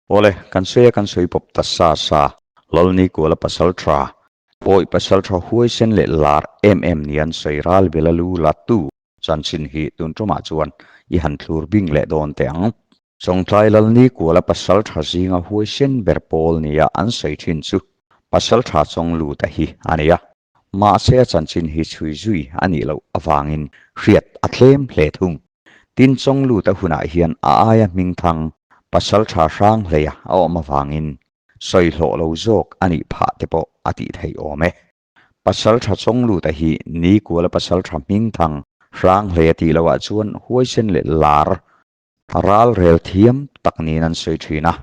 Awle, kan sawi a kan sawi pawp ta sa sa, Lalnikuala pasal tha, Pawi pasal tha huaisen leh lar em em ni an sawi ral bela lu la tu chanchin hi tun tumah chuan i han thlur bing leh dawn teh ang. Chawngtlai Lalnikuala pasal tha zinga huaisen ber pawl nia an sawi thin chu pasal tha Chawngluta hi a ni a. Mahse a chanchin hi chhui zui a nih loh avangin hriat a tlem hle thung. Tin Chawngluta hunah hian a aia hmingthang pasal tha hrang hleia a awm avangin sawi hlawh lo zawk a nih phah te pawh a tih theih awm e. Pasal tha Chawngluta hi Nikuala pasal tha hmingthang hrang hleia tih loh ah chuan huaisen leh lar Ral rel thiam tak niin an sawi thin a,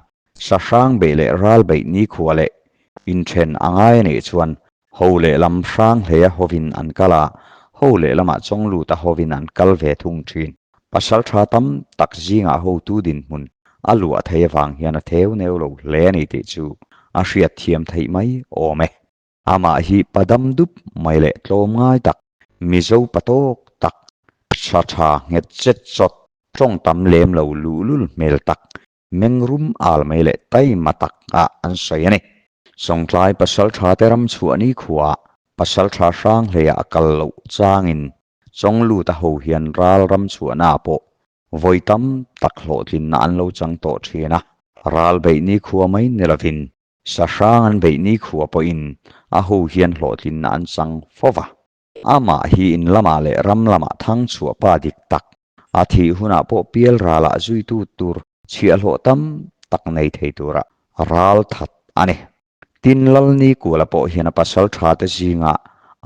sahrang beih leh ral beih nikhua leh inthen a ngai a nih chuan ho lehlam hrang hleia hovin an kal a, ho lehlamah chawngluta hovin an kal ve thung thin. Pasal tha tam tak zingah hotu dinhmun a luah thei avang hian a theu neu lo hle a ni tih chu a hriat thiam theih mai awm e. Amah hi padam dup mai leh tlawm ngai tak, Mizo pa tawk tak, tha tha nghet chet chawt, tawng tam lem lo luhlul hmel tak, mengrum al mai leh taima tak ah an sawi a ni. Sawngtlai pasal tha te ram chhuah ni khuaah pasal tha hrang hleiah a kal loh changin Chawngluta ho hian ral ram chhuahna ah pawh Vawi tam tak hlawhtlinna an lo chang tawh thin a, ral beih ni khua mai ni lovin Sahrang an beih ni khua pawhin a ho hian hlawhtlinna an chang fo va. Amah hi in lamah leh ram lamah thang chhuah pa dik tak, a thih hunah pawh pial ralah zuitu tur chhiahhlawh tam tak nei thei tura ral that a ni. Tin, Lalnikuala pawh hian a pasal tha te zingah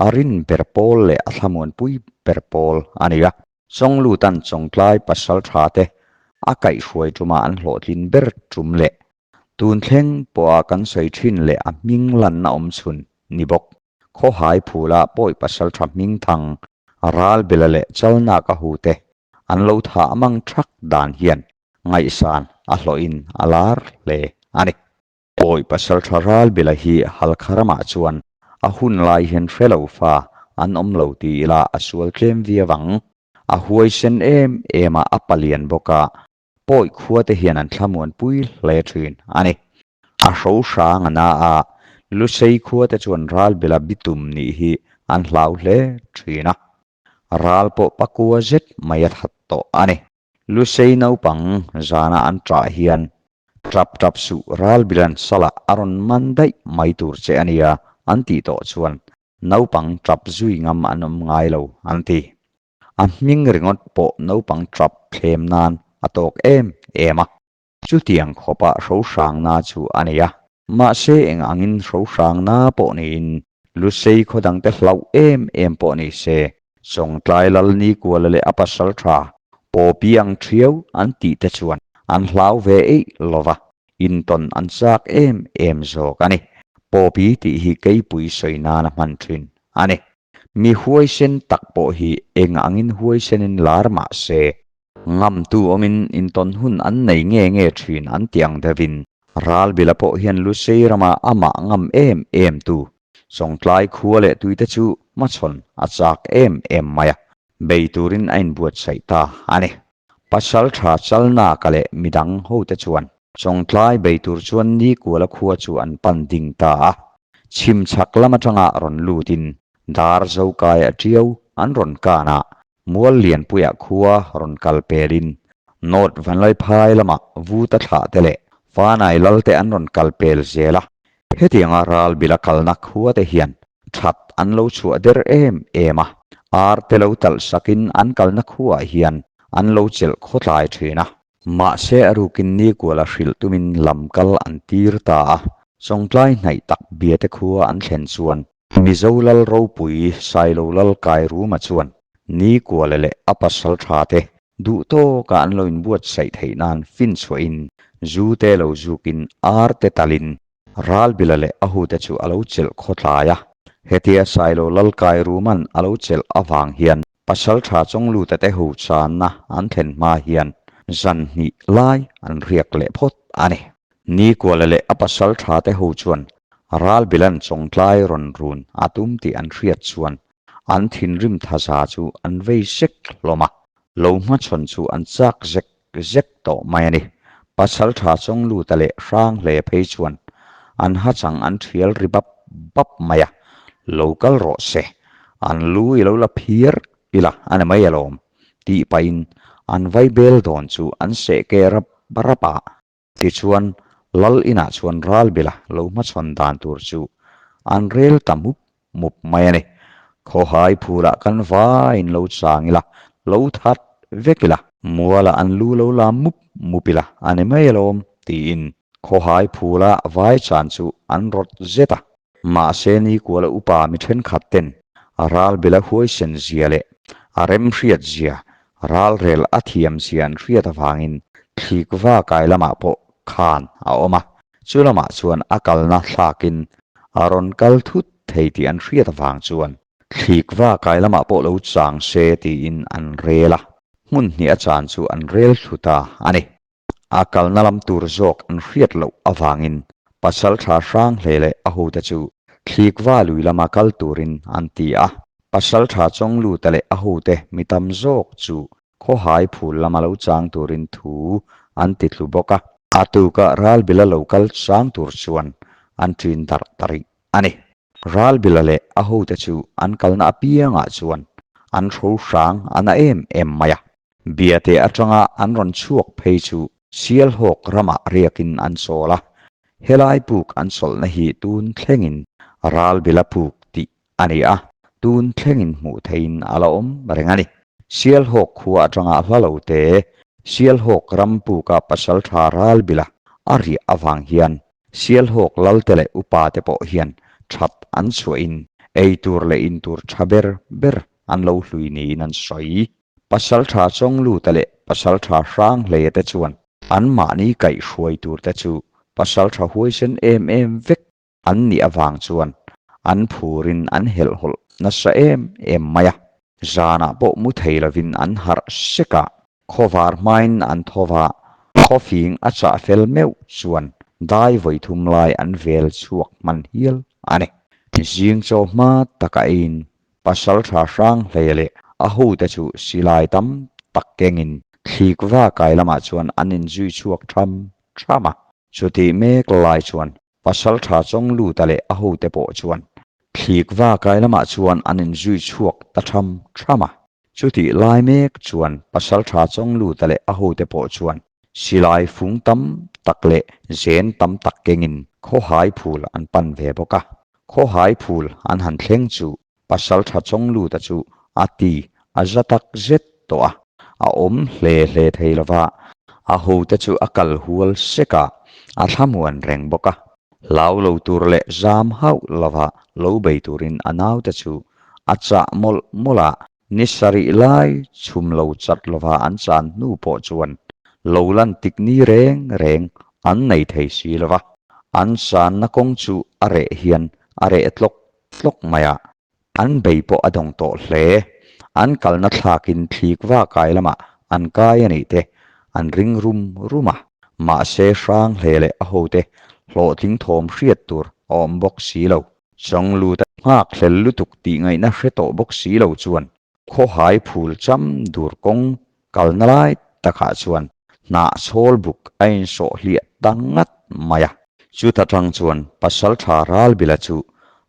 a rin ber pawl leh a thlamuanpui ber pawl a ni a. Chawnglutan Chawngtlai pasal tha te a kaihhruai tumah an hlawhtlin ber tum leh tun thleng pawha kan sawi thin leh a hming lanna awm chhun ni bawk. Khawhai phula pawi pasal tha hming thang Ralbela leh Chalnak a hu te an lo thah mang thak dan hian ngaihsan a hlawhin a lar hle a ni. Pawi pasal tha Ralbela hi Halkha ramah chuan a hun lai hian hre lo fa an awm lo ti ila a sual tlem viau ang. A huaisen em em a, a palian bawk a, pawi khua te hian an thlamuanpui hle thin a ni. A hro hrang a na a, Lusei khua te chuan Ralbela bitum nih hi an hlau hle thin a. Ral pawh pakua zet mai a that tawh a ni. Lusei naupang zana an ṭah hian ṭap ṭap suh Ralbilan salah a rawn man daih mai tur che a nia an tih tawh chuan naupang ṭap zui ngam an awm ngai lo an ti. A hming ringawt pawh naupang ṭap thlem nan a tawk em em a. Chutiang khawpah hrohrangna chu a nei a. Mahse eng angin hrohrangna pawh niin Lusei khaw dangte hlauh em em pawh ni se, Chawngtlai Lalnikuala leh a pasal tha Pawpi ang ṭhiau an tih te chuan an hlau ve eih lova, intawn an chak em em zawk a ni. Pawpi tih hi keipui sawi nana hman ṭhin a ni. Mi huaisen tak pawh hi eng angin huaisenin lar mah se, ngamtu awmin intawn hun an nei nge nge thin an ti ang deuhin Ralbila pawh hian Lusei rama amah ngam em em tu Chawngtlai khua leh tuite chu hmachhawn a chak em em mai a, bei turin a inbuatsaih ta a ni. Pasal tha Chalnaka leh midang hote chuan Chawngtlai bei tur chuan Nikuala khua chu an pan ding ta a, chhim chhak lam atanga rawn lutin dar zokai a tiau an rawn kan a, mual lianpuiah khua rawn kal pelin North Vanlaiphai lamah Vuta thlah te leh Fanai lal te an rawn kal pel zel a, hetianga ral bila kalna khua te hian that an lo chhuah der em em a, ar te lo talh sakin an kalna khuaah hian an lo chelh khawtlai thin a. Mahse a rukin Nikuala hrilh tumin lam kal an tir ta a, Chawngtlai hnaih tak Biate khua an thlen chuan Mizo lal ropui Sailo lal Kairuma chuan Nikuala leh a pasal tha te duh tawkah an lo inbuatsaih theih nan finchhuahin zu te lo zukin ar te talin Ralbila leh a hute chu a lo chelh khawtlai a. Hetia Sailo lal Kairuma'n a lo chelh avang hian Pasalṭha Chawngluta te ho channa an thlen hma hian zan hnih lai an riak leh phawt a ni. Nikuala leh a pasalṭha te ho chuan Ralbila'n Chawngtlai rawn run a tum tih an hriat chuan an thinrim thaza chu an vei sek hlawm a, lo hmachhawn chu an chak zek zek tawh mai a ni. Pasalṭha Chawngluta leh Hranghle phei chuan an hachang an ṭhial ri bap bap mai a, Lo kal rawh se, an lu i lo la phiar ila a ni mai alawm, tih pahin an vai bel dawn chu an seh keh rap rap a. Tichuan, Lal inah chuan Ralbila lo hmachhawn dan tur chu an rel ta mup mup mai a ni. Khawhai phulah kan vaiin lo chang ila, lo that vek ila, mualah an lu lo la mup mup ila a ni mai alawm, tiin khawhai phula vai chan chu an rawt zet a. Mahse nikuala upa mi thenkhat ten Ralbila huaisen zia leh a remhriat zia, ralrel a thiam zia an hriat avangin thlikva kai lamah pawh khan a awm a, chu lamah chuan a kalna thlakin a rawn kal thut thei tih an hriat avang chuan thlikva kai lamah pawh lo chang se tiin an rel a, hmun hnih a chan chu an rel thlu ta a ni. A kalna lam tur zawk an hriat loh avangin Pasalṭha Hranghle leh a hote chu Thlikva lui lama kal turin an ti a. Pasalṭha Chawngluta leh a hote mi tam zawk chu khawhai phul lama lo chang turin thu an ti tlu bawk a. A tukah Ralbila lo kal chang tur chuan an ṭin darh ta rih a ni. Ralbila leh a hote chu an kalna apiangah chuan an hro hrang a na em em mai a. Biate atanga an rawn chhuak phei chu Sialhawk ramah riakin an chawl a, helai puk an chawlhna hi tun thlengin Ralbila puk tih a ni a, tun thlengin hmuh theihin a la awm reng a ni. Sialhawk khua atanga hla lo te Sialhawk ram puka pasaltha Ralbila a riah avang hian Sialhawk lalte leh upate pawh hian that an chhuahin ei tur leh in tur tha ber ber an lo hlui niin an sawi. Pasalṭha Chawngluta leh Pasalṭha Hranghleia te chuan anmahni kaihhruai turte chu Pasalṭha huaisen em em vek an nih avang chuan an phurin an helhhawlh nasa em em mai a. Zanah pawh mu thei lovin an harh sek a, khawvar hmain an tho va, khawfing a chah fel meuh chuan dai vawi thum lai an vel chhuak hman hial a ni. Zing chaw hma taka eiin Pasalṭha Hranghlei leh a hote chu silai tam tak kengin thlikva kai lamah chuan an inzui chhuak ṭham ṭham a. Chutih mek lai chuan Pasalṭha Chawngluta leh a hote pawh chuan thlikva kai lamah chuan an inzui chhuak ta ṭham ṭham a. Chutih lai mek chuan Pasalṭha Chawngluta leh a hote pawh chuan silai fung tam tak leh zen tam tak kengin khawhai phul an pan ve bawk a. Khawhai phul an han thleng chu Pasalṭha Chawngluta chu a ti a za tak zet tawh a, a awm hle hle thei lo va, a hote chu a kal hual sek a, a thlamuan reng bawk a. Hlau lo tur leh zam hauh lova lo bei turin a naute chu a chah mawlh mawlh a, ni sarih lai chhum lo chat lova an chan hnu pawh chuan lo lan tik ni reng reng an nei thei si lova, an channa kawng chu a reh hian a reh tlawk tlawk mai a, an bei pawh a dawng tawh hle. An kalna thlakin thlik va kai lamah an kai a nih te an ring rum rum a, mahse hrang hle leh a hote hlawhtling thawm hriat tur a awm bawk si lo. Chawngluta nghak hlel lutuk tih ngaihna hre tawh bawk si lo chuan khawhai phul cham dur kawng kalna lai takah chuan hnah chhawl buk a insawh hliah ta ngat mai a. Chuta tang chuan Pasaltha Ralbila chu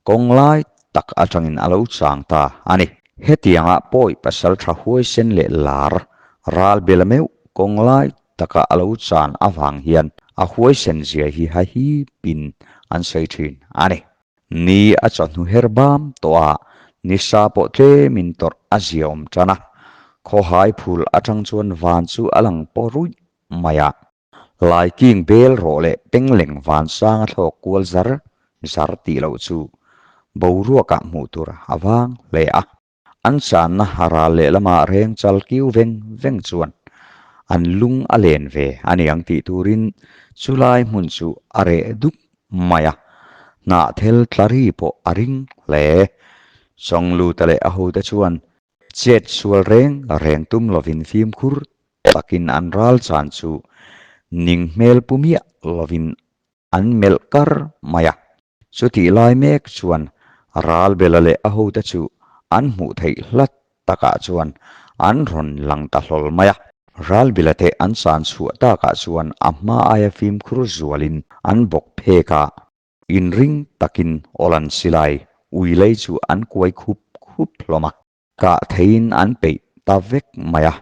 kawng lai tak atangin a lo chang ta a ni. Hetianga pawi Pasaltha huaisen leh lar Ralbila meuh kawng lai taka a lo chan avang hian a huaisen zia hi hahipin an sawi thin a ni. Ni a chawhnu her bam tawh a, nisa pawh tlemin tawrh a ziaawm tan a. Khawhai phul atang chuan van chu a lang paw ruih mai a. Laiking bel rawh leh pengleng vansang a thlawk kual zar zar tih loh chu boruakah hmuh tur a vang hle a. An channa ral lehlama reng chal kiu veng veng chuan an lung a len ve a niang tih turin chulai hmun chu a reh dup mai a, hnahthel tlari pawh a ring hle. Chawngluta leh a hote chuan chet sual reng reng tum lovin fimkhur takin an ral chan chu ning hmel pu miah lovin an melh kar mai a. Chutih lai mek chuan Ralbela leh a hote chu an hmuh theih hlat takah chuan an rawn lang ta hlawl mai a. Ralbila te an chan chhuah takah chuan a hma aia fimkhur zualin an bawk phek a, inring takin Awlan silai ui lei chu an kuai khup khup hlawm a. Kah theiin an peih ta vek mai a.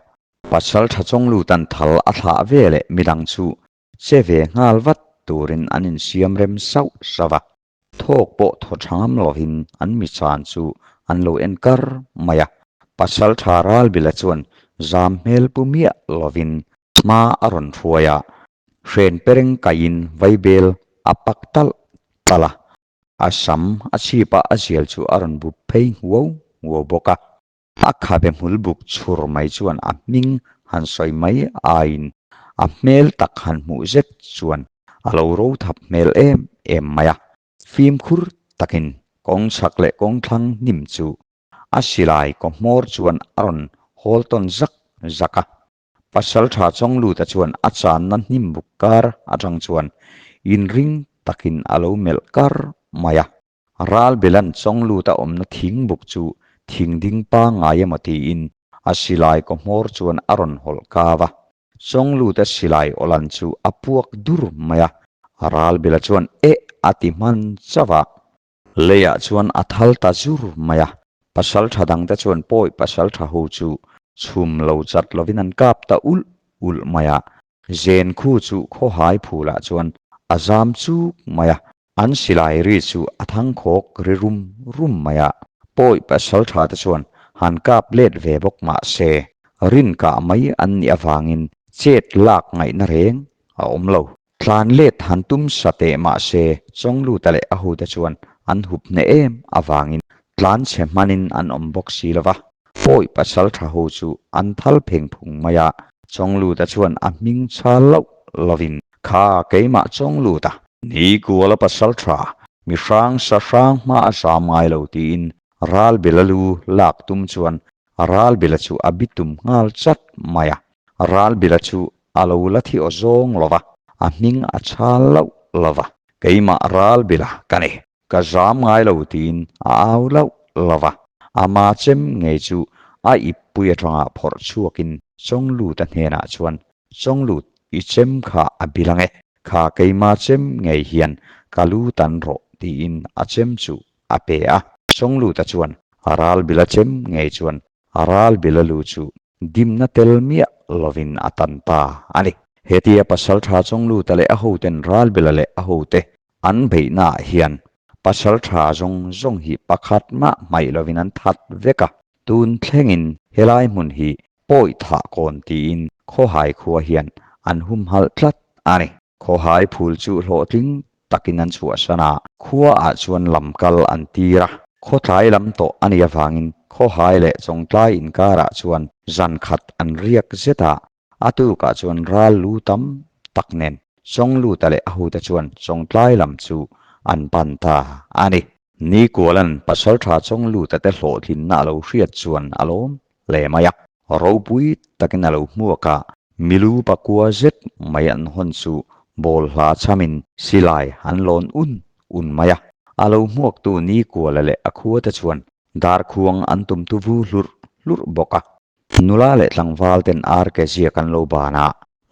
Pasaltha Chawnglutan thal a thlah ve leh midang chu che ve nghal vat turin an insiam rem sauh sauh a. Thawk pawh thaw tha ngam lovin an mi chan chu an lo en kar mai a. Pasaltha Ralbila chuan zam hmel pu miah lovin hma a rawn hruai a, hren pereng kaiin vaibel a pak talh talh a. A sam a chhip a a zial chu a rawn bup phei nguau nguau bawk a. A khabe hmul buk chhur mai chuan a hming han sawi mai aiin a hmel tak han hmuh zet chuan a lo ro thap hmel em em mai a. Fimkhur takin kawng chhak leh kawng thlang hnim chu a silai kaw hmawr chuan a rawn hawl tawn zak zak a. Pasaltha Chawngluta chuan a channa hnim buk kar atang chuan inring takin a lo melh kar mai a. Ralbelan Chawngluta awmna thing buk chu thing ding pangngai emaw tiin a silai kaw hmawr chuan a rawn hawlh kau a. Chawngluta silai awlan chu a puak dur mai a. Ralbela chuan eh a ti hman chauh a. Leiah chuan a thal ta zur mai a, pasaltha dangte chuan pawi pasaltha ho chu chhum lo chat lovin an kap ta ulh ulh mai a, zen khu chu khawhai phulah chuan a zam chuk mai a, an silai ri chu a thangkhawk ri rum rum mai a, pawi pasaltha te chuan han kap let ve bawk mah se, rin kah mai an nih avangin chet lak ngaihna reng a awm lo. Tlan let han tum sa teh mah se Chawngluta leh a hote chuan an hup hneh em avangin tlan chhe hmanin an awm bawk si lo va. Pawi pasal tha ho chu an thal pheng phung mai a, Chawngluta chuan a hming chhal loh lovin, Kha keimah Chawngluta, ni kuala pasal tha, mi hrang sa hrang hma a zam ngai lo tiin Ralbila lu lak tum chuan Ralbila chu a bitum nghal chat mai a. Ralbila chu a lo la thi aw zawng lo va, a hming a chhal loh lo va, Keimah Ralbila ka ni, ka zam ngai lo tiin a au loh lo va, ama chem ngei chu a ippui atanga phawrh chhuakin Chawngluta hnenah chuan, Chawnglut, i chem kha a bil ang e, kha keima chem ngei hian ka lu tan rawh tiin a chem chu a pe a. Chawngluta chuan Ralbila chem ngei chuan Ralbila lu chu Dimna tel miah lovin a tan ta a ni. Hetia Pasaltha Chawngluta leh a hoten Ralbela leh a hote an beihnaah hian Pasaltha zawng zawng hi pakhat mah hmaih lovin an that vek a. Tun thlengin helai hmun hi pawi thah kawn tiin Khawhai khua hian an humhalh tlat a ni. Khawhai phul chu hlawhtling takin an chhuahsan a, khuaah chuan lam kal an tir a. Khawtlai lam tawh a nih avangin Khawhai leh Chawngtlai inkarah chuan zan khat an riak zet a, a tukah chuan ral lu tam tak nen Chawngluta leh a hute chuan Chawngtlai lam chu an pan ta a ni. Nikualan Pasaltha Chawngluta te hlawhtlinna a lo hriat chuan a lawm hle mai a. Ropui takin a lo hmuak a, milu pakua zet mai an hawn chu ball hla chhamin silai an lawn un un mai a. A lo hmuaktu Nikuala leh a khuate chuan darkhuang an tum tu vu hlurh hlurh bawk a. Nula leh tlangval ten ar ke ziak an lo ban a,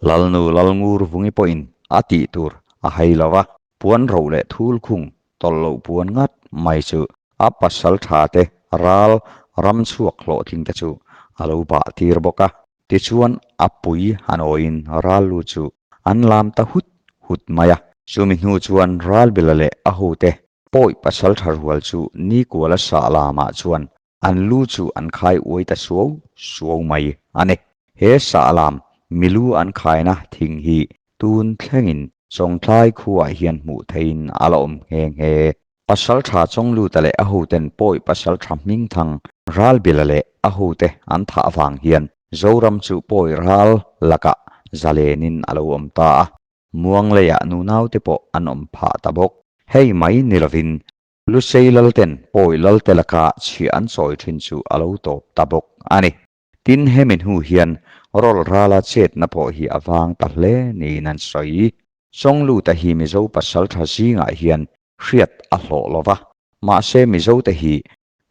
Lalnu Lalngur vungi pawhin a tih tur a hai lo va, puan roh leh thul khung tawlh loh puan ngat mai chu a pasal tha te ral ram chhuak hlawhtling te chu a lo bah tir bawk a. Tichuan a pui han awiin ral lu chu an lam ta hut hut mai a. Chumi hnu chuan Ralbila leh a hote pawi pasal tha rual chu Nikuala sah lamah chuan An lu chu an khai uai ta suau suau mai a ni. He sahlam milu an khaina thing hi tun thlengin Chawngtlai khuaah hian hmuh theihin a la awm nghe nghe. Pasaltha Chawngluta leh a hoten pawi pasaltha Hmingthang Ralbila leh a hote an thah avang hian Zoram chu pawi ral lakah zalenin a lo awm ta a. Muangleiah nunaute pawh an awm phah ta bawk. Hei mai ni lovin Lusei Lalten pawi Lalte laka chhiah an chawi thin chu a lo tawp ta bawk a ni. Tin, hemi hnu hian rawl rala chetna pawh hi a vang ta hle niin an sawi. Chawngluta hi Mizo pasaltha zingah hian hriat a hlawh lo va, mahse Mizote hi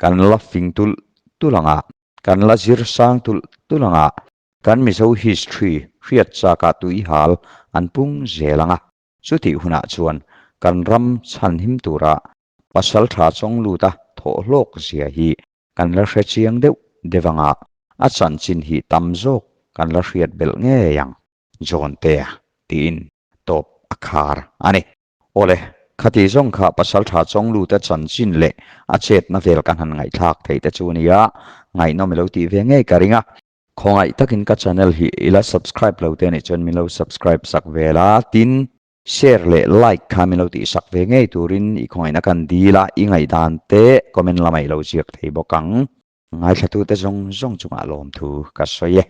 kan la fing tulh tulh ang a, kan la zir sang tulh tulh ang a, Kan Mizo history hriat chakah tuihal an pung zel ang a, chutih hunah chuan kan ram chhanhim tura pasaltha chawng luta thawh hlawk zia hi kan la hre chiang deuh deuh ang a, a chanchin hi tam zawk kan la hriat belh ngei ang. Johntea tiin tawp a khar a ni. Awle, khati zawng kha pasaltha chawngluta chanchin leh a chetna vel ka han ngaihthlak theih te chu nia, ngaihnawm i lo tih ve ngei ka ring a. Khawngaih takin ka channel hi i la subscribe lo te anih chuan min lo subscribe sak ve la, tin share leh like kha min lo tih sak ve ngei turin i khawngaihna kan dil a, i ngaihdan te comment lamah i lo ziak thei bawk ang. Ngaithlatute zawng zawng chungah lawmthu ka sawi e.